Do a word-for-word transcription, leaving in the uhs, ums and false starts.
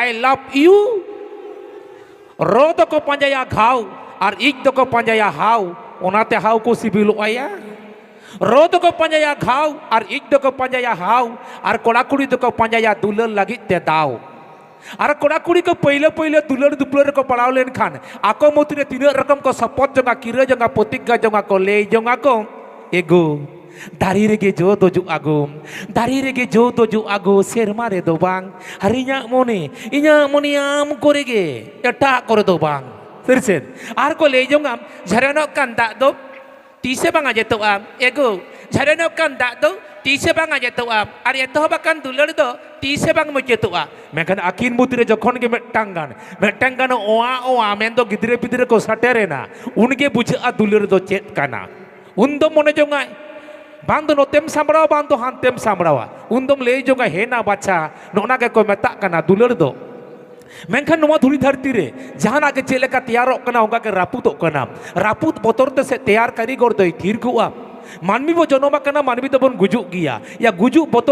I love you. ᱨᱚ ᱫᱚᱠᱚ ᱯᱟᱸᱡᱟᱭᱟ ᱜᱷᱟᱣ, ᱟᱨ ᱤᱡ ᱫᱚᱠᱚ ᱯᱟᱸᱡᱟᱭᱟ ᱦᱟᱣ, ᱚᱱᱟᱛᱮ ᱦᱟᱣ ᱠᱚ ᱥᱤᱵᱤᱞᱚᱜ ᱟᱭᱟ᱾ ᱨᱚ ᱫᱚᱠᱚ ᱯᱟᱸᱡᱟᱭᱟ ᱜᱷᱟᱣ, ᱟᱨ ᱤᱡ ᱫᱚᱠᱚ ᱯᱟᱸᱡᱟᱭᱟ ᱦᱟᱣ, ᱟᱨ ᱠᱚᱲᱟ ᱠᱩᱲᱤ ᱫᱚᱠᱚ ᱯᱟᱸᱡᱟᱭᱟ ᱫᱩᱞᱟᱹᱲ ᱞᱟᱹᱜᱤᱫ ᱛᱮ ᱫᱟᱣ᱾ ᱟᱨ ᱠᱚᱲᱟ ᱠᱩᱲᱤ ᱠᱚ ᱯᱟᱹᱭᱞᱟᱹ ᱯᱟᱹᱭᱞᱟᱹ ᱫᱩᱞᱟᱹᱲ ᱫᱩᱯᱞᱟᱹᱲ ᱨᱮᱠᱚ ᱯᱟᱲᱟᱣ ᱞᱮᱱᱠᱷᱟᱱ, ᱟᱠᱚ ᱢᱩᱫᱽᱨᱮ ᱛᱤᱱᱟᱹᱜ ᱨᱚᱠᱚᱢ ᱠᱚ ᱥᱚᱯᱚᱛ ᱡᱚᱝᱟ, ᱠᱤᱨᱟᱹ ᱡᱚᱝᱟ, ᱯᱨᱚᱛᱤᱜᱽᱜᱟ ᱡᱚᱝᱟ ᱠᱚ, ᱞᱟᱹᱭ ᱡᱚᱝᱟ ᱠᱚ, ᱮᱜᱳ, ᱫᱟᱨᱮ ᱨᱮᱜᱮ ᱡᱚ ᱫᱚ ᱡᱚᱜ ᱟᱜᱳ, ᱫᱟᱨᱮ ᱨᱮᱜᱮ ᱡᱚ ᱫᱚ ᱡᱚᱜ ᱟᱜᱳ, ᱥᱮᱨᱢᱟ ᱨᱮᱫᱚ ᱵᱟᱝ᱾ ᱟᱨ ᱤᱧᱟᱹᱜ ᱢᱚᱱᱮ, ᱤᱧᱟᱹᱜ ᱢᱚᱱᱮ ᱟᱢ ᱠᱚᱨᱮ ᱜᱮ, ᱮᱴᱟᱜ ᱠᱚᱨᱮ ᱫᱚ ᱵᱟᱝ᱾ ᱥᱟᱹᱨᱤ ᱥᱮ? ᱟᱨ ᱠᱚ ᱞᱟᱹᱭ ᱡᱚᱝᱟ, ᱡᱷᱟᱨᱱᱚᱜ ᱠᱟᱱ ᱫᱟᱜ ᱫᱚ ᱛᱤᱥ ᱦᱚᱸ ᱵᱟᱝ ᱟᱸᱡᱮᱫᱚᱜᱼᱟ᱾ ᱮᱜᱳ, ᱡᱷᱟᱨᱱᱚᱜ ᱠᱟᱱ ᱫᱟᱜ ᱫᱚ ᱛᱤᱥ ᱦᱚᱸ ᱵᱟᱝ ᱟᱸᱡᱮᱫᱚᱜᱼᱟ, ᱟᱨ ᱮᱛᱚᱦᱚᱵ ᱟᱠᱟᱱ ᱫᱩᱞᱟᱹᱲ ᱫᱚ ᱛᱤᱥ ᱦᱚᱸ ᱵᱟᱝ ᱢᱩᱪᱟᱹᱫᱚᱜᱼᱟ᱾ ᱢᱮᱱᱠᱷᱟᱱ ᱟᱹᱠᱤᱱ ᱢᱩᱫᱽᱨᱮ ᱡᱚᱠᱷᱚᱱ ᱜᱮ ᱢᱤᱫᱴᱟᱝ ᱜᱟᱱ, ᱢᱤᱫᱴᱟᱝ ᱜᱟᱱ ᱚᱣᱟ ᱚᱣᱟ ᱢᱮᱱᱫᱚ ᱜᱤᱫᱽᱨᱟᱹ ᱯᱤᱫᱽᱨᱟᱹ ᱠᱚ ᱥᱮᱴᱮᱨᱮᱱᱟ, ᱩᱱᱜᱮ ᱵᱩᱡᱷᱟᱹᱜᱼᱟ ᱫᱩᱞᱟᱹᱲ ᱫᱚ ᱪᱮᱫ ᱠᱟᱱᱟ᱾ ᱩᱱᱫᱚ ᱢᱚᱱᱮ ᱡᱚᱝᱟᱭ, ᱵᱟᱝ ᱫᱚ ᱱᱚᱛᱮᱢ ᱥᱟᱢᱵᱲᱟᱣᱟ, ᱵᱟᱝ ᱫᱚ ᱦᱟᱱᱛᱮᱢ ᱥᱟᱢᱵᱲᱟᱣᱟ᱾ ᱩᱱᱫᱚᱢ ᱞᱟᱹᱭ ᱡᱚᱝᱟ, ᱦᱮ ᱱᱟ ᱵᱟᱪᱷᱟ, ᱱᱚᱜᱼᱱᱟ ᱜᱮᱠᱚ ᱢᱮᱛᱟᱜ ᱠᱟᱱᱟ ᱫᱩᱞᱟᱹᱲ ᱫᱚ᱾ ᱢᱮᱱᱠᱷᱟᱱ ᱱᱚᱣᱟ ᱫᱷᱩᱲᱤ ᱫᱷᱟᱹᱨᱛᱤ ᱨᱮ ᱡᱟᱦᱟᱱᱟᱜ ᱜᱮ ᱪᱮᱫ ᱞᱮᱠᱟ ᱛᱮᱭᱟᱨᱚᱜ ᱠᱟᱱᱟ, ᱚᱱᱠᱟ ᱜᱮ ᱨᱟᱹᱯᱩᱫᱚᱜ ᱠᱟᱱᱟ᱾ ᱨᱟᱹᱯᱩᱫ ᱵᱚᱛᱚᱨ ᱛᱮ ᱥᱮ ᱛᱮᱭᱟᱨ ᱠᱟᱹᱨᱤᱜᱚᱨ ᱫᱚᱭ ᱛᱷᱤᱨ ᱠᱚᱜᱼᱟ᱾ ᱢᱟᱹᱱᱢᱤ ᱵᱚ ᱡᱚᱱᱚᱢ ᱟᱠᱟᱱᱟ, ᱢᱟᱹᱱᱢᱤ ᱫᱚᱵᱚᱱ ᱜᱩᱡᱩᱜ ᱜᱮᱭᱟ᱾ ᱭᱟ, ᱜᱩᱡᱩᱜ ᱵᱚᱛᱚᱨ